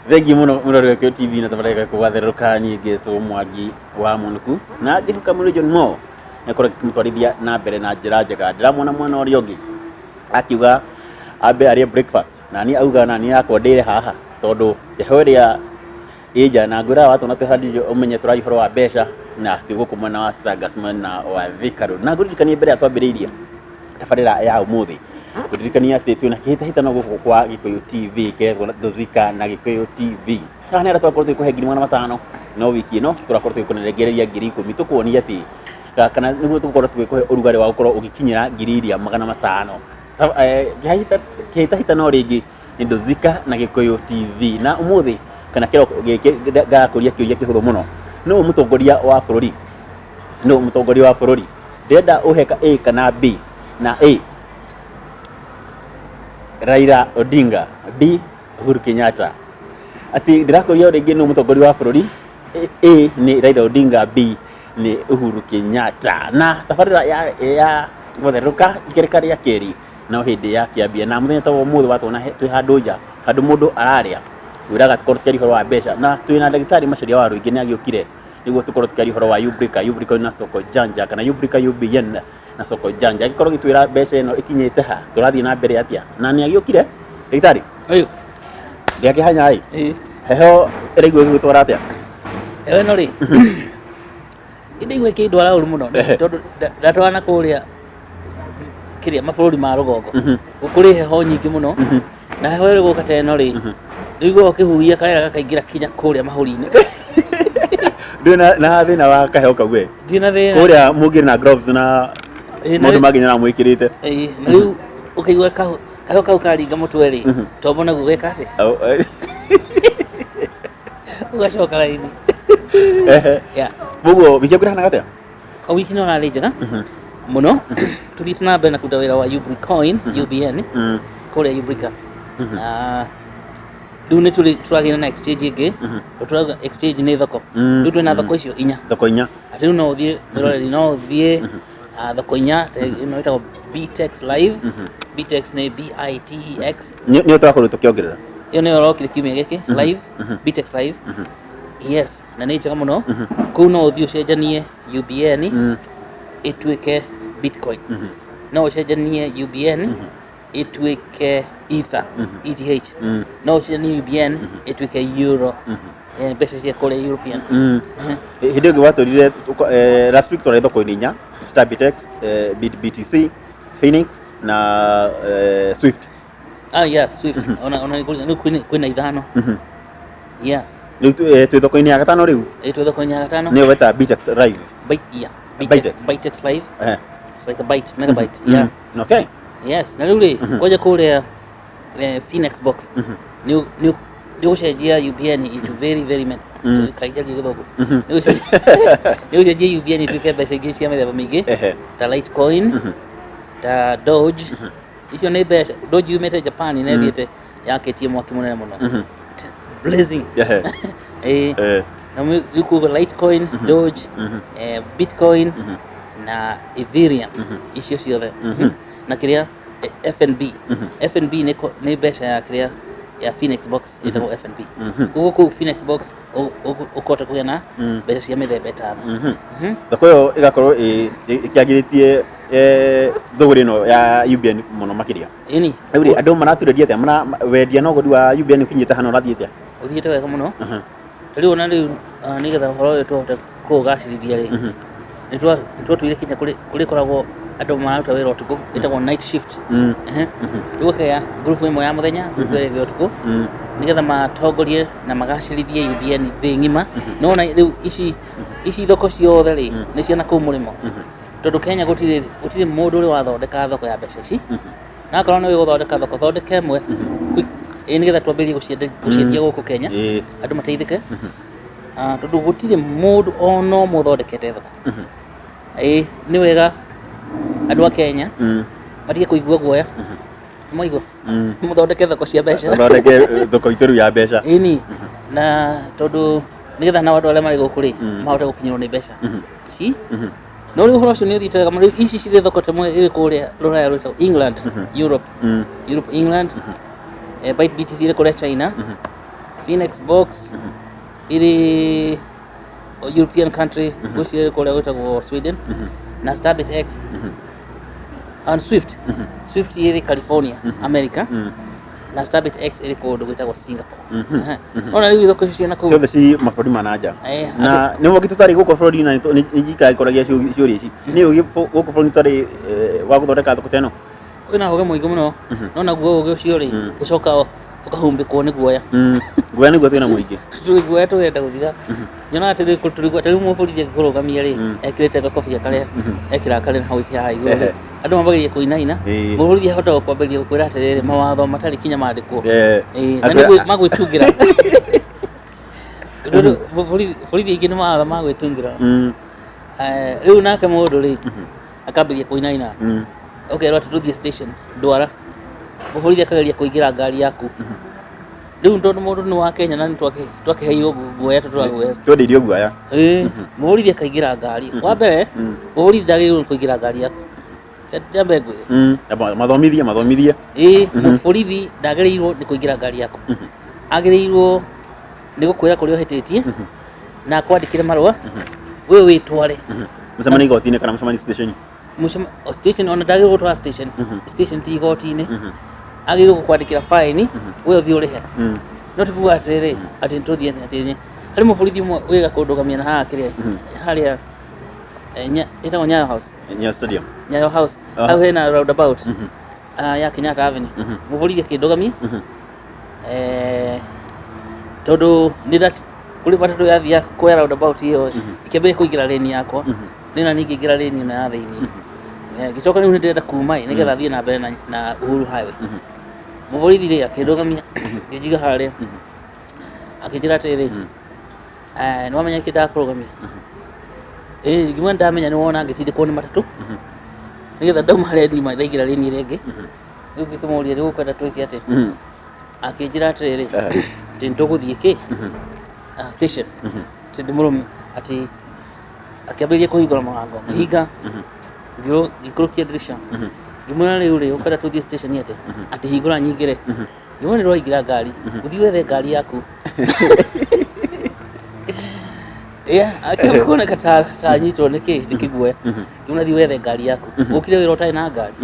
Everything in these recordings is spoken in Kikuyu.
Thengiũ mũno mũrori wa Gĩkũyũ TV na tabarĩra ĩgakorwo gwatherũka. Niĩ ngĩtwo Mwangi wa Mũnuku na ngĩhuka mũrĩ John Mo nĩakorwo akĩmũtwarithia na mbere na njĩra njega. Ndĩramuona mwena ũrĩa ũngĩ akiuga ambe arĩe breakfast, na niĩ auga na niĩ yakwa ndĩre haha tondũ heho ĩrĩa ĩ nja na ngwĩraga watuona twĩ handũ ũmenye tũraria ũhoro wa mbeca na twĩ gũkũ mwena wa Sangas, mwena wa Thika Road. Na ngũririkanie mbere ya twambĩrĩirie tabarĩra ya ũmũthĩ, ngũririkania atĩ twĩna kĩhĩtahĩtano gũkũ kwa Gĩkũyũ TV kĩretwo Ndũthika na Gĩkũyũ TV. Haha nĩ harĩa twakorwo tũgĩkũhe 500,000, no wiki ĩno tũrakorwo tũgĩkũnengereria 10,000, tũkuonia atĩ kana nĩguo tũgũkorwo tũgĩkũhe ũrugarĩ wa gũkorwo ũgĩkinyĩra 500,000. Kĩhĩtahĩtano rĩngĩ nĩ Ndũthika na Gĩkũyũ TV, na ũmũthĩ kana kĩroko gĩkĩ ngakũria kĩũria kĩhũthũ mũno: nũ mũtongoria wa bũrũri? Nũ mũtongoria wa bũrũri? Ndĩrenda ũhe ka A kana B. Na A, Raila Odinga, B, Uhuru Kenyatta. Atĩ ndĩrakũria o rĩngĩ, nũ mũtongoria wa bũrũri? A nĩ Raila Odinga, B nĩ Uhuru Kenyatta. Na tabarĩra ya gũtherũka ikereka rĩa kerĩ no hĩndĩ ya kĩambia, na mũthenya ta wa ũmũthĩ watuona twĩ handũ nja, handũ mũndũ ararĩa, ngwĩraga tũkorwo tũkĩaria ũhoro wa mbeca, na twĩna ndagĩtarĩ Macharia wa Rũingĩ. Nĩ agĩũkire nĩguo tũkorwo tũkĩaria ũhoro wa Ubrica, Ubrica na Soko Janja, kana Ubrica UBN na Soko Janja, agĩkorwo gĩtwĩra mbeca ĩno ĩkinyĩte ha, tũrathiĩ na mbere atĩa, na nĩ agĩũkire ndagĩtarĩ. Ũyũ. Ndĩakĩhanya ĩ. Ĩĩ. Heho ĩraigua ĩgĩgũtwara atĩa? Heho ĩno rĩ, ĩndĩigua ĩkĩndwara ũru mũno tondũ ndatwara na kũrĩa kĩrĩa mabũrũri ma rũgongo kũrĩ heho nyingĩ mũno, na heho ĩrĩ gũka ta ĩno rĩ, nĩũiguaga ũkĩhuhia karĩera gakaingĩra kinya kũrĩa mahũri-inĩ. Ndũrĩ na thĩna wa kaheho kau we? Ndirĩ na thĩna. Kũrĩa mũngĩrĩ na gloves na Ĩĩ, na maũndũ mangĩ nĩramwĩkĩrĩte. Ĩĩ, na rĩu ũkaigua kaheho kau karinga mũtwe rĩ, tombo naguo geka atĩa? Au, Ũgacoka raini. Yeah. Koguo wiki yaku ĩrahanaga atĩa? O wiki no rarĩ njega mũno, tũthiĩte na mbere na kũruta wĩra wa Ubricoin, UBN, kũrĩa Ubrica. Na rĩu nĩ tũrĩ tũragĩra na exchange ĩngĩ. Tũrauga exchange nĩ thoko. Rĩu twĩna thoko icio inya. Thoko inya. Atĩ rĩu no ũthiĩ mwĩroreri, no ũthiĩ thoko inya ta ĩno ĩtagwo Bitex Live. Bitex nĩ BITEX. Nĩyo tũrakorwo tũkĩongerera. Ĩyo nĩyo ĩrokire kiumia gĩkĩ live, Bitex Live, yes, na nĩ njega mũno. Kũu no ũthiĩ ũcenjanie UBN ĩtuĩke Bitcoin, no ũcenjanie UBN ĩtuĩke Ether, ETH, no ũcenjanie UBN ĩtuĩke euro, mbeca cia kũrĩa European. Hĩndĩ ĩngĩ watwĩrire last week twarĩ thoko-inĩ inya: Stabitex, BTC, Phoenix na Swift. Ah, yeah, Swift. Ona rĩu kwĩna ithano. Yeah. Rĩu twĩ thoko-inĩ ya gatano rĩu. Ĩ, twĩ thoko-inĩ ya gatano. Nĩyo wetaga Bitex Live. Byte, yeah. Bitex. Bitex, Bitex Live. It's like a byte, megabyte. Yeah. Yes, na rĩu rĩ, kwanja kũrĩa Phoenix Box nĩ nĩ nĩ ũgũcenjia UBN into very very many, kainjaria gĩthũngũ, nĩ ũgũcenjia UBN ituĩke mbeca ingĩ cia mĩthemba mĩingĩ ta Litecoin, ta Doge. Icio nĩ mbeca, Doge yumĩte Japan na ĩthiĩte yakĩtie mwaki mũnene mũno, blazing. Ĩĩ. Na rĩu kuga Litecoin, Doge, Bitcoin na Ethereum, icio ciothe na kĩrĩa FNB. FNB nĩ mbeca ya kĩrĩa ya Phoenix Box ĩtagwo FNB. Koguo kũu Phoenix Box ũkũhota kũgĩa na mbeca cia mĩthemba ĩtano. Thoko ĩyo ĩgakorwo ĩkĩagĩrĩtie thũgũrĩ ĩno ya UBN mũno makĩria. Ĩni. Rĩu rĩ, andũ maraturĩria atĩa? Wendia na ũgũri wa UBN ũkinyĩte hana, ũrathiĩ atĩa? Ũthiĩte wega mũno. Rĩu ona rĩu nĩgetha ũhoro ũyũ tũhote kũũgacĩrithia rĩ, nĩ twatuire kinya kũrĩ koragwo andũ mararuta wĩra ũtukũ, ĩtagwo night shift. Rĩu ũkagĩa ngurubu ĩmwe ya mũthenya, ngurubu ĩrĩa ĩngĩ ũtukũ, nĩgetha matongorie na magacĩrithie UBN thĩ ng'ima. No ona rĩu ici thoko ciothe rĩ, nĩ cia na kũu mũrĩmo, tondũ Kenya gũtirĩ mũndũ ũrĩ wathondeka thoko ya mbeca ici. Na akorwo nĩ gũthondeka thoko, thondeka ĩmwe quick, ĩĩ, nĩgetha twambĩrĩrie gũciendia gũkũ Kenya, andũ mateithĩke. Tondũ gũtirĩ mũndũ ona ũmwe ũthondekete thoko. Ĩĩ, nĩ wega andũ a Kenya matige kũigua guoya. Nĩmwaigua? Mũthondeke thoko cia mbeca. Thondeke thoko itũ rĩu ya mbeca. Ĩni, na tondũ nĩgetha nao andũ arĩa marĩ gũkũ rĩ, mahote gũkinyĩrwo nĩ mbeca ici. No rĩu ũhoro ũcio nĩ ũthiĩte wega mũno. Rĩu ici cirĩ thoko ta ĩmwe ĩrĩ kũrĩa rũraya rwĩtagwo England, Europe, Europe, England, Byte BTC ĩrĩ kũrĩa China. Phoenix Box ĩrĩ European country, ngwĩciria ĩrĩ kũrĩa gwĩtagwo Sweden, na Starbit X and Swift. Swift ĩrĩ California, America, na Starbit X ĩrĩ kũndũ gwĩtagwo Singapore. Aha. Ona rĩu thoko icio ciĩna kũu. Ciothe ci mabũrũri ma na nja. Na nĩ ũgĩ tũtarĩ gũkũ bũrũri na nĩ njikara ngũragia ciũria ici, nĩ ũgĩ gũkũ bũrũri tũtarĩ wa gũthondeka thoko ta ĩno? Wĩna ũgĩ mũingĩ mũno, no naguo ũgĩ ũcio rĩ, ũcoka ũkahumbĩkwo nĩ guoya. Guoya nĩguo twĩna mũingĩ. Tũrĩ guoya tũrenda gũthira. Nyonaga atĩrĩ, tũrĩ guoya, ta rĩu mũborithi angĩkũrũgamia rĩ, ekĩrĩte gakobia karĩa ekĩraga karĩ na white haha igũrũ rĩ, andũ mambagĩrĩria kũinaina. Mũborithi ahotaga kwambĩrĩria gũkwĩra atĩrĩrĩ, mawatho matarĩ kinya mandĩkwo. Ĩĩ, na nĩ magwĩtungĩra. Tondũ borithi aingĩ nĩ mawatho magwĩtungĩra. Rĩu nake mũndũ rĩ, akambĩrĩria kũinaina. Ũkerwo atĩ tũthiĩ station, ndwara. Mũborithi akageria kũingĩra ngari yaku. Rĩu tondũ mũndũ nĩ wa Kenya na nĩ twakĩheirwo guoya tũtũraga guoya. Twendeirio guoya. Ĩĩ, mũborithi akaingĩra ngari. Wa mbere, mũborithi ndagĩrĩirwo nĩ kũingĩra ngari yaku. Nyambe ngwĩre. Mathomithie, mathomithie. Ĩĩ, mũborithi ndagĩrĩirwo nĩ kũingĩra ngari yaku. Agĩrĩirwo nĩ gũkwĩra kũrĩa ũhĩtĩtie na akwandĩkĩre marũa, we wĩtware. Mũcemanie igoti-inĩ kana mũcemanie station. O station, ona ndagĩrĩirwo gũtwara station. Station ti igoti-inĩ. Agĩrĩirwo gũkwandĩkĩra fine, we ũthiĩ ũrĩhe. No ti kuga atĩrĩrĩ, atĩ nĩtũthiĩ atĩ harĩ mũborithi ũmwe wĩga kũndũgamia na haha kĩrĩa, harĩa ĩtagwo Nyayo House. Nyayo Stadium. Nyayo House. Hau hena roundabout ya Kenyatta Avenue. Mũborithi akĩndũgamia, tondũ nĩ kũrĩ matatũ yathiaga kuoya roundabout ĩyo, ĩkĩambĩrĩria kũingĩra lane yakwa, niĩ na niĩ ngĩingĩra lane ĩno ya thĩiniĩ. Ngĩcoka rĩu nĩ ndĩrenda kuma ĩ, nĩgetha thiĩ na mbere na Uhuru Highway. Mũborithi rĩ akĩndũgamia, akĩnjiga harĩa, akĩnjĩra atĩrĩrĩ, nĩ wamenya nĩkĩ ndakũrũgamia? Ĩĩ, ngiuga nĩ ndamenya, nĩ wona ngĩtindĩkwo nĩ matatũ nĩgetha ndauma harĩa ndima ndaingĩra lane ĩrĩa ĩngĩ. Rĩu ngĩkĩmũria, rĩu ũkwenda twĩke atĩa? Akĩnjĩra atĩrĩrĩ, atĩ nĩ tũgũthiĩ kĩ station, atĩ ndĩmũrũme, atĩ akĩambĩrĩria kũhingũra mũrango, ngĩhinga, ngĩikũrũkia dirisha, ngĩmwĩra, rĩu rĩ, ũkwenda tũthiĩ station atĩa? Atĩ hingũra nyingĩre. Ngĩmwĩra, nĩ ũraingĩra ngari, ũthiĩ wethe ngari yaku. Yeah, akĩamba kuoneka ta anyitwo nĩ kĩ, nĩ kĩguoya. Ngĩmwĩra, thiĩ wethe ngari yaku, ũkire wĩra ũtarĩ na ngari.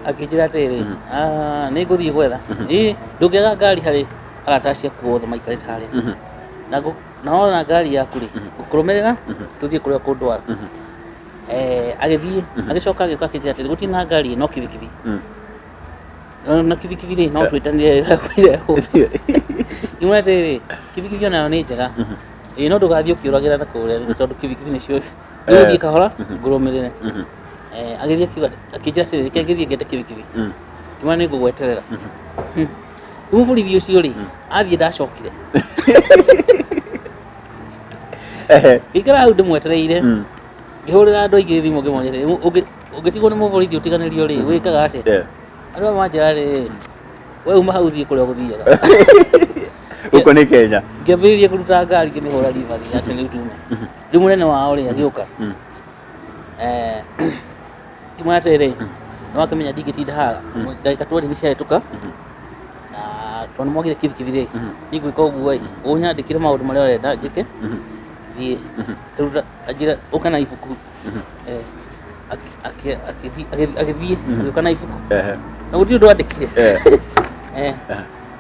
Akĩnjĩra atĩrĩrĩ, "Ah, nĩ ngũthiĩ gwetha." Ĩ, ndũngĩaga ngari harĩ arata ciaku othe maikarĩte harĩa. Na wona ngari yaku rĩ, ngũkũrũmĩrĩra tũthiĩ kũrĩa ũkũndwara. Agĩthiĩ, agĩcoka agĩũka akĩnjĩra atĩrĩ, gũtirĩ na ngari no kibikibi. Na kibikibi rĩ, no twĩtanire ĩrehwo. Ngĩmwĩra atĩrĩrĩ, kibikibi onayo nĩ njega. Ĩĩ, no ndũgathiĩ ũkĩũragĩra na kũrĩa tondũ kibikibi nĩcio. Rĩu thiĩ kahora ngũrũmĩrĩre. Agĩthiĩ akiuga, akĩnjĩra atĩrĩrĩ, reke ngĩthiĩ ngete kibikibi. Ngĩmwĩra nĩ ngũgweterera. Rĩu mũborithi ũcio rĩ, athiĩ ndacokire. Ngĩikara hau ndĩmwetereire, ngĩhũrĩra andũ aingĩ thimũ ngĩmoria atĩrĩ, ũngĩtigwo nĩ mũborithi ũtiganĩrio rĩ, wĩkaga atĩa? Andũ aya manjĩra rĩrĩ, we uma hau ũthiĩ kũrĩa ũgũthiaga. Gũkũ nĩ Kenya. Ngĩambĩrĩria kũruta ngari ngĩmĩhũra ribathi atĩ rĩu tume. Rĩu mũnene wao rĩ agĩũka. Ngĩmwĩra atĩrĩrĩ, nĩ wakĩmenya ndingĩtinda haha, ndagĩka 20 nĩ ciahĩtũka, na tondũ nĩ mwagire kibikibi rĩ, niĩ ngwĩka ũguo ĩ, ũnyandĩkĩre maũndũ marĩa ũrenda njĩke, thiĩ. Rĩu anjĩra ũka na ibuku. Agĩthiĩ agĩũka na ibuku. Na gũtirĩ ũndũ andĩkire.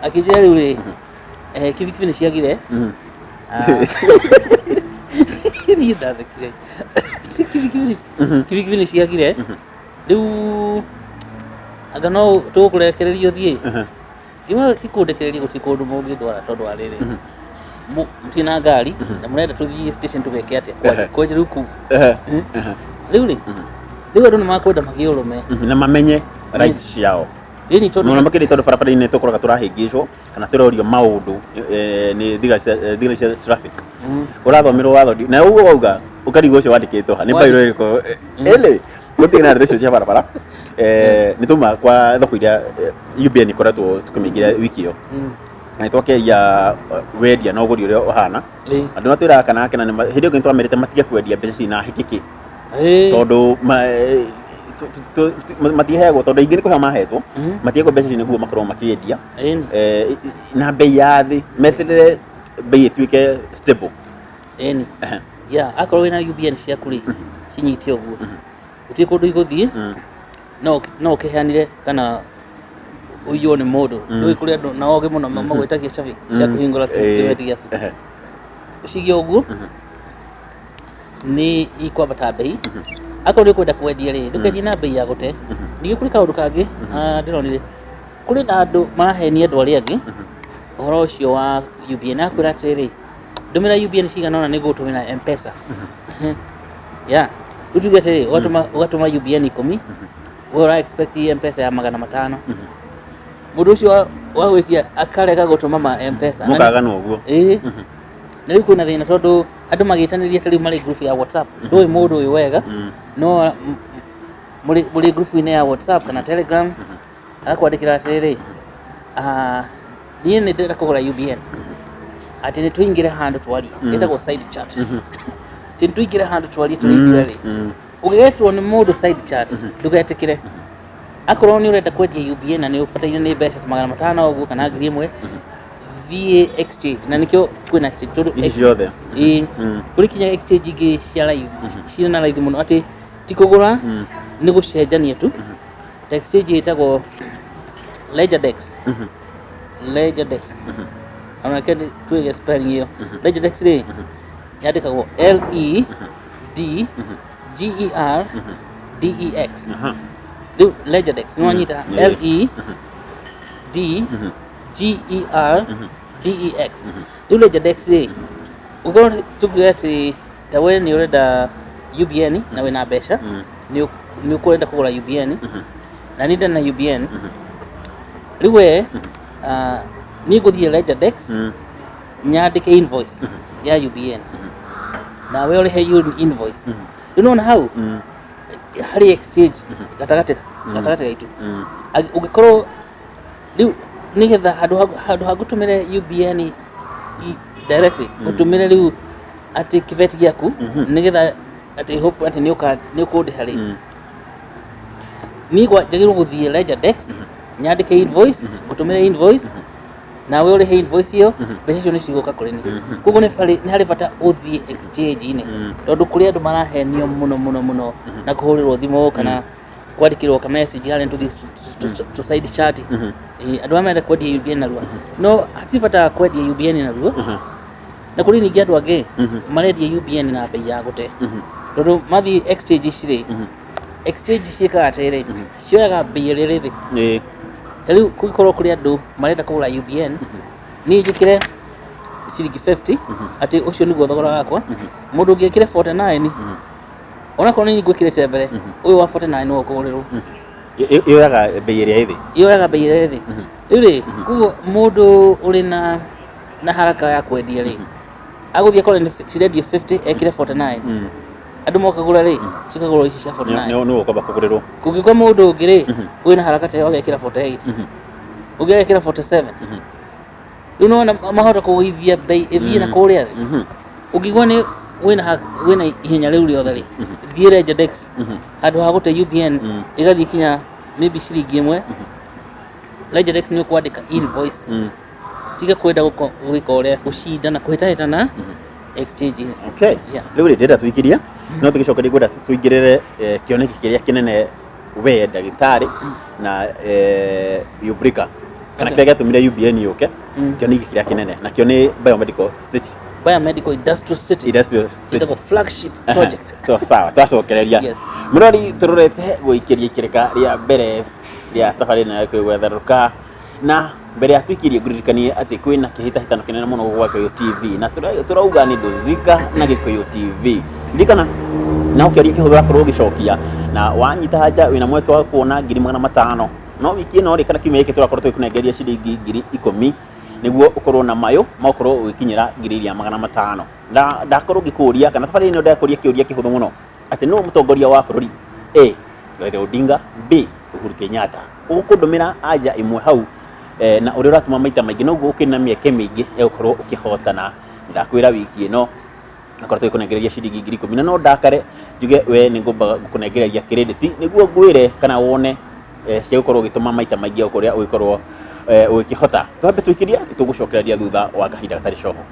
Akĩnjĩra rĩu rĩ, kibikibi nĩ ciagire. Ah. Niĩ ndathekire. Kibikibi nĩ ciagire. Rĩu anga no tũgũkũrekereria ũthiĩ. Ngĩmwĩra ti kũndekereria, gũtirĩ kũndũ mũngĩndwara tondũ wa rĩrĩ, mũtirĩ na ngari na mũrenda tũthiĩ station tũgeke atĩa? Kwanja rĩu kũu. Rĩu rĩ, rĩu andũ nĩ makwenda magĩe ũrũme. Na mamenye rights ciao. Ĩni tondũ mũno makĩria tondũ barabara-inĩ tũkoraga tũrahĩngĩcwo kana tũrorio maũndũ nĩ thigari cia traffic. Ũrathomerwo watho na ũguo wauga ũkarigwo ũcio wandĩkĩtwo ha, nĩ bairo ĩrĩkũ ĩlĩ gũtirĩ na ndeto icio cia barabara. Nĩ tuma kwa thoko iria UBN ikoretwo tũkĩmĩingĩria wiki ĩyo, na nĩ twakĩaria wendia na ũgũri ũrĩa ũhana. Andũ matwĩraga kana akena hĩndĩ ĩyo nĩ twamerĩte matige kwendia mbeca ciina hĩkĩkĩ, tondũ Matiheagwo tondũ aingĩ nĩ kũheo mahetwo. Matiheagwo mbeca icio nĩguo makorwo makĩendia na bei ya thĩ, meterere bei ĩtuĩke stable. Ĩni. Yeah, akorwo wĩna UBN ciaku rĩ, cinyite ũguo, gũtirĩ kũndũ igũthiĩ. No ũkĩheanire kana ũiywo nĩ mũndũ. Ndũĩ kũrĩ andũ na ogĩ mũno magwĩtagia cabi cia kũhingũra kĩbeti gĩaku. Ũcige ũguo, nĩ ikwambata bei. Akorwo nĩ ũkwenda kwendia rĩ, ndũkendie na bei ya gũte. Ningĩ kũrĩ kaũndũ kangĩ ndĩronire, kũrĩ na andũ marahenia andũ arĩa angĩ ũhoro ũcio wa UBN. Akwĩra atĩrĩrĩ, ndũmĩra UBN cigana ũna nĩngũgũtũmĩra M-Pesa. Yeah, rĩu tuge atĩrĩrĩ, ũgatũma UBN 10, we ũra expect M-Pesa ya 500. Mũndũ ũcio wa gwĩtia akarega gũtũma ma M-Pesa. Mũkagana ũguo. Ĩĩ. Na rĩu kwĩna thĩna tondũ andũ magĩtanĩria ta rĩu marĩ group ya WhatsApp, ndũĩ mũndũ ũyũ wega, no mũrĩ group-inĩ ya WhatsApp kana Telegram, agakwandĩkĩra atĩrĩrĩ, "Ah, niĩ nĩ ndĩrenda kũgũra UBN, atĩ nĩ tũingĩre handũ twarie." Ĩtagwo side chat. Atĩ nĩ tũingĩre handũ twarie tũrĩ ithuerĩ. Ũgĩgetwo nĩ mũndũ side chat, ndũgetĩkĩre. Akorwo nĩ ũrenda kwendia UBN na nĩ ũbataire nĩ mbeca ta 500 ũguo kana 1000, thiĩ exchange. Na nĩkĩo kwĩna exchange, tondũ Ici ciothe. Ĩĩ. Kũrĩ kinya exchange ingĩ cia raithi, ciĩna raithi mũno, atĩ ti kũgũra, nĩ gũcenjania tu. Ta exchange ĩtagwo Ledgerdex. Ledgerdex, ona reke tuige spelling ĩyo. Ledgerdex rĩ, yandĩkagwo LEDGERDEX. Rĩu Ledgerdex nĩ wanyita? LEDGERDEX. Rĩu Ledgerdex rĩ, ũkorwo tuge atĩ ta we nĩ ũrenda UBN na wĩna mbeca, nĩ ũkwenda kũgũra UBN na niĩ ndĩ na UBN, rĩu we niĩ ngũthiĩ Ledgerdex, nyandĩke invoice ya UBN, nawe ũrĩhe invoice. Rĩu nĩwona hau harĩ exchange gatagatĩ gaitũ. Ũngĩkorwo rĩu nĩgetha handũ ha ngũtũmĩre UBN directly, ngũtũmĩre rĩu atĩ kĩbeti gĩaku, nĩgetha atĩ hope atĩ nĩ ũkũndĩha rĩ, niĩ njagĩrĩirwo gũthiĩ Ledgerdex, nyandĩke invoice, ngũtũmĩre invoice, nawe ũrĩhe invoice ĩyo. Mbeca icio nĩ cigũka kũrĩ niĩ. Koguo nĩ harĩ bata ũthiĩ exchange-inĩ, tondũ kũrĩ andũ marahenio mũno mũno mũno na kũhũrĩrwo thimũ kana kwandĩkĩrwo ka message harĩa tũthiĩ tũ side chat. Ĩĩ, andũ arĩa marenda kwendia UBN narua, no hatirĩ bata wa kwendia UBN narua. Na kũrĩ ningĩ andũ angĩ marendia UBN na bei ya gũte, tondũ mathiĩ exchange ici rĩ, exchange ciĩkaga atĩrĩrĩ, cioyaga bei ĩrĩa ĩrĩ thĩ. Ta rĩu kũngĩkorwo kũrĩ andũ marenda kũgũra UBN, niĩ njĩkĩre ciringi 50, atĩ ũcio nĩguo thogora wakwa, mũndũ ũngĩ ekĩre 49, onakorwo nĩ niĩ ngwĩkĩrĩte mbere, ũyũ wa 49 nĩwe ũkũgũrĩrwo. Yoyaga bei ĩrĩa ĩ thĩ. Yoyaga bei ĩrĩa ĩ thĩ. Rĩu rĩ, koguo mũndũ ũrĩ na haraka ya kwendia rĩ, agũthiĩ akore nĩ cirendio 50, ekĩre 49. Andũ moka gũra rĩ, cikagũrwo ici cia 49. Nĩ ũkwamba kũgũrĩrwo. Kũngĩũka mũndũ ũngĩ rĩ, wĩna haraka ta ĩyo, agekĩra 48, ũngĩ agekĩra 47. Rĩu nĩwona mahota kũgũithia bei ĩthiĩ na kũrĩa thĩ. Ũngĩigua nĩ wĩna ihenya rĩu rĩothe rĩ, thiĩ Ledgerdex, handũ ha gũte UBN ĩgathiĩ kinya maybe ciringi 1, Ledgerdex nĩ ũkwandĩka invoice. Tiga kwenda gwĩka ũrĩa gũcindana kũhĩtahĩtana exchange. Okay. Yeah. Rĩu rĩ, ndĩrenda tũikĩrie, no tũgĩcoka ngwenda tũingĩrĩre kĩoneki kĩrĩa kĩnene we ndagĩtarĩ na Ubrica kana kĩrĩa gĩatũmire UBN yũke. Kĩoneki kĩrĩa kĩnene nakĩo nĩ Biomedical City. Biomedical Industrial City. Industrial City. Ĩtagwo flagship project. So sawa, twacokereria. Yes. Mũrori, tũrorete gũikĩria ikĩrĩka rĩa mbere rĩa tabarĩra ĩno ya Gĩkũyũ gwetherũka, na mbere ya tũikĩrie ngũririkanie atĩ kwĩna kĩhĩtahĩtano kĩnene mũno gwa Gĩkũyũ TV, na tũrauga nĩ Ndũzika na Gĩkũyũ TV. Ririkana na ũkĩaria kĩhũthũ wakorwo ũgĩcokia na wanyita anja, wĩna mweke wa kuona 500,000. No wiki ĩno rĩ, kana kiumia gĩkĩ, tũrakorwo tũgĩkũnengeria ciringi 10,000 nĩguo ũkorwo na mayũ ma ũkorwo ũgĩkinyĩra ngiri iria 500. Na ndakorwo ngĩkũria kana tabarĩra ĩno ndakũria kĩũria kĩhũthũ mũno, atĩ nũ mũtongoria wa bũrũri? A, Raila Odinga; B, Uhuru Kenyatta. Ũkũndũmĩra anja ĩmwe hau, na ũrĩa ũratũma maita maingĩ noguo ũkĩrĩ na mĩeke mĩingĩ ya gũkorwo ũkĩhotana. Ndakwĩra wiki ĩno akorwo tũgĩkũnengereria ciringi 10,000, na no ndakare Njuge we nĩ ngũmba gũkũnengereria credit nĩguo ngwĩre kana wone cia gũkorwo ũgĩtũma maita maingĩ o kũrĩa ũgĩkorwo ũgĩkĩhota. Twambe tũikĩrie, nĩtũgũcokereria thutha wa kahinda gatarĩ coho.